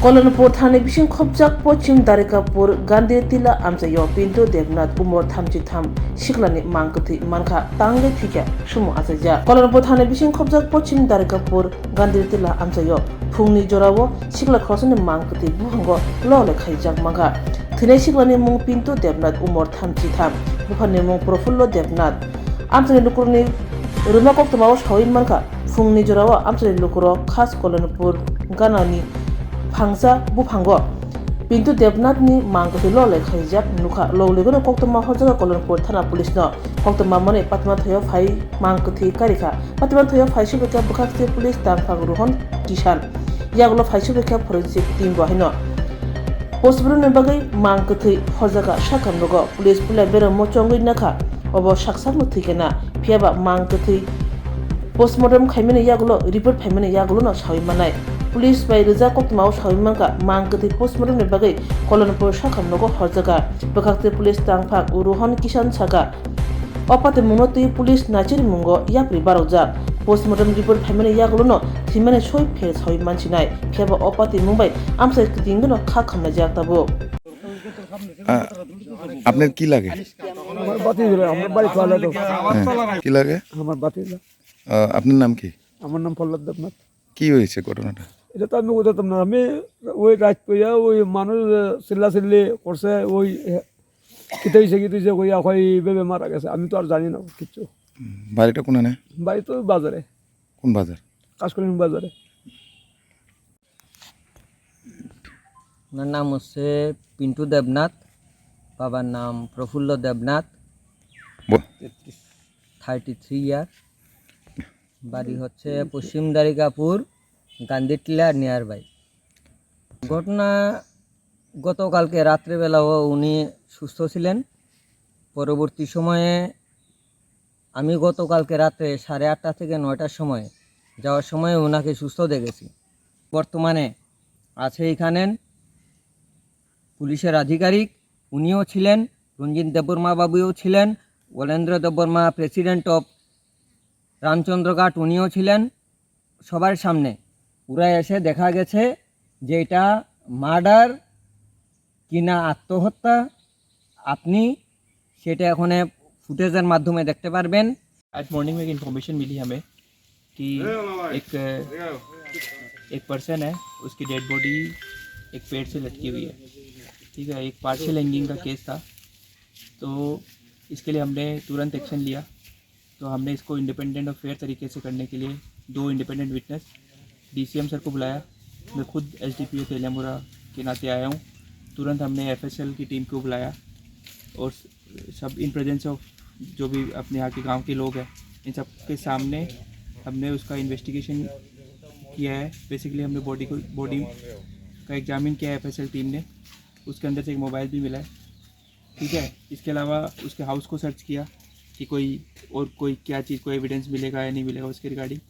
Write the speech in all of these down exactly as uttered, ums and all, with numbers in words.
Kolonpur thani bising khopjak Pochim Darikapur Gandhi Tila amchaio Pintu Debnath umor thamchi tham siklani mang kwthwi mankha tangwi thwikha sumo achaijak. Kolonpur thani bising khopjak Pochim Darikapur Gandhi Tila amchaio phungni jorao sikla khoroksa ni mang kwthwi buphango lole khaijak mankha. Thwinai siklani mung Pintu Debnath umor thamchi tham, buphani mung Profullo Debnath. Amchaini lukurokni rwma koktwmao sawi mankha, phungni jorao amchaini lukurok khas Kolonpur ganani phangsa buphango Pintu Debnathni mang kwthwi lole khaijak nukha. Loglogono koktwma horjagwi Kolonpur thana police no koktwma manwi patma thaio phai mang kwthwi karikha. Patma thaio phai subikha bwkhakse police tangphang Rohon Kishan. Yagulo phai subikha forensic team bo haino postmortem ni bagwi mang kwthwi horjagwi sakha nogo. Police puila beramo chongwi nakha, obo saksakno thwikha na, phiyaba mang kwthwi postmortem khaimani yagulo report phaimani yagulono sawi mannai. Police bai rijak koktwmao sawi mankha, mang kwthwi postmortem ni bagwi Kolonpur sakha nogo horjagwi. Bwkhakte police tangphak Rohon Kisan sakha, o patimungno twi police naichirimungo yapri barokjak. Postmortem report phaimani yagulono thwimani soi pher sawi mansinai, phiyaba o patimung bai amchai kwtwino kha khamnaijak tabuk. আ, আপনার কি লাগে? আমার বাতি দিলে, আমার বাড়ি চলে তো। হ্যাঁ, কি লাগে? আমার বাতি দিলে। আ, আপনার নাম কি? আমার নাম প্রহ্লাদ দেবনাথ। কি হয়েছে ঘটনাটা? এটা তো আমি বুঝতাম না। আমি ওই রাত কইয়া ওই মানুষ, এ, চিল্লাচিল্লি করছে, ওই, এ, কিতা হইছে, কিতা হইছে কইয়া হয় এইভাবে মারা গেছে। আমি তো আর জানি না কিচ্ছু। হুম, বাড়িটা কোনানে? বাড়ি তো বাজারে। কোন বাজার? কাশকলিং বাজারে। ওনার নাম হচ্ছে পিন্টু দেবনাথ, বাবার নাম প্রফুল্ল দেবনাথ, ব- থার্টি থ্রি ইয়ার। বাড়ি হচ্ছে পশ্চিম দারিকাপুর, গান্ধীটিলা নিয়ার বাই। ঘটনা, গতকালকে রাত্রেবেলাও উনি সুস্থ ছিলেন। পরবর্তী সময়ে আমি গতকালকে রাত্রে সাড়ে আটটা থেকে নয়টার সময় যাওয়ার সময় ওনাকে সুস্থ দেখেছি। বর্তমানে আছে এখানে পুলিশের আধিকারিক, উনিও ছিলেন, রঞ্জিত দেববর্মা বাবুও ছিলেন, ওলেন্দ্র দেববর্মা, প্রেসিডেন্ট অফ রামচন্দ্রঘাট, উনিও ছিলেন। সবার সামনে পুরা এসে দেখা গেছে যে এটা মার্ডার কি না আত্মহত্যা, আপনি সেটা এখন ফুটেজের মাধ্যমে দেখতে পারবেন। आज मॉर्निंग में एक इन्फॉर्मेशन मिली हमें कि एक एक पर्सन है, उसकी डेड बॉडी एक पेड़ से लटकी हुई है। ठीक है, एक पार्शियल हैंगिंग का केस था। तो इसके लिए हमने तुरंत एक्शन लिया। तो हमने इसको इंडिपेंडेंट और फेयर तरीके से करने के लिए दो इंडिपेंडेंट विटनेस डीसीएम सर को बुलाया। मैं खुद एसडीपीओ तेलियामुरा के नाते आया हूँ। तुरंत हमने एफएसएल की टीम को बुलाया और सब इन प्रेजेंस ऑफ जो भी अपने यहाँ के गांव के लोग हैं, इन सब के सामने हमने उसका इन्वेस्टिगेशन किया है। बेसिकली हमने बॉडी को, बॉडी का एग्जामिन किया है एफएसएल टीम ने। उसके अंदर से एक मोबाइल भी मिला है। ठीक है, इसके अलावा उसके हाउस को सर्च किया कि कोई और कोई क्या चीज़, कोई एविडेंस मिलेगा या नहीं मिलेगा उसके रिगार्डिंग।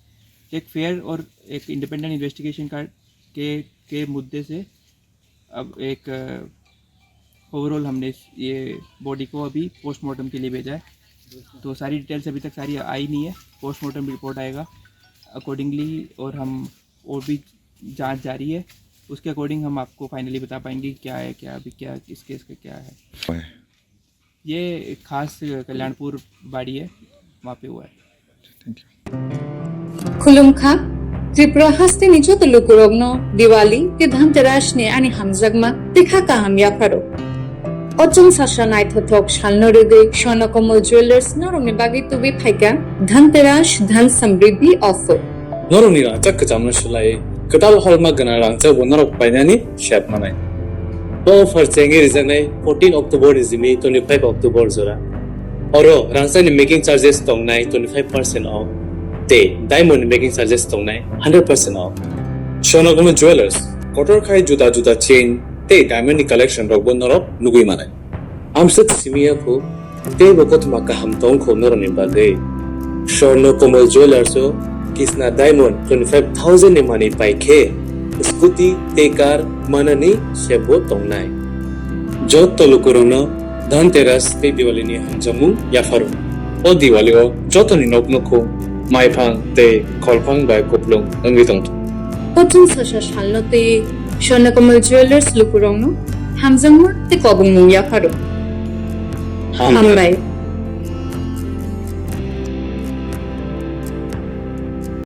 एक फेयर और एक इंडिपेंडेंट इन्वेस्टिगेशन का, के के मुद्दे से अब एक ओवरऑल हमने इस, ये बॉडी को अभी पोस्टमार्टम के लिए भेजा है। तो सारी डिटेल्स अभी तक सारी आई नहीं है, पोस्टमार्टम रिपोर्ट आएगा अकॉर्डिंगली। और हम और भी जांच जारी है, उसके अकॉर्डिंग हम आपको फाइनली बता पाएंगे कि क्या है, क्या अभी क्या इस केस का क्या है। ये खास कल्याणपुर बाड़ी है, वहाँ पे हुआ है। Khulumkha, Tripura hasteni joto lukurokno Diwali tei Dhanteras ni ani hamjakma tei kha kaham yapharo. O chwng sasa naithothok salno rwgwi Swarnakomal Jewellers norokni bagwi tubui phaikha Dhanteras Dhan Samriddhi offer. Norokni rangchak kwchamno swlaiwi kwtal holma gwnang rangchakbo norok painani sep manai. O offer chengwi rijaknai fourteen October ni simi twenty-five October jora. Oro rangchakni making charges tongnai twenty-five percent off tei diamond ni making charges tongnai hundred percent off. Swarnakomal Jewellers kotor khai juda juda chain tei diamond ni collection rokbo norok nugwi manai. Amswk simi ya kho, teibo kothoma kaham tong kho norokni bagwi. Swarnakomal Jewellers o Kisna Diamond twenty-five thousand ni manwi pai khe scooty tei car manani sebo tongnai. Joto lukurokno Dhanteras tei Diwali ni hamjakmung yapharo. O Diwali o jotoni nokno kho maiphang tei kholphang bai kupulung wngwi tongthok. Kothom sasa salno tei Swarnakomal Jewellers lukurokno hamjakma tei kobongmung yapharo. Hambai.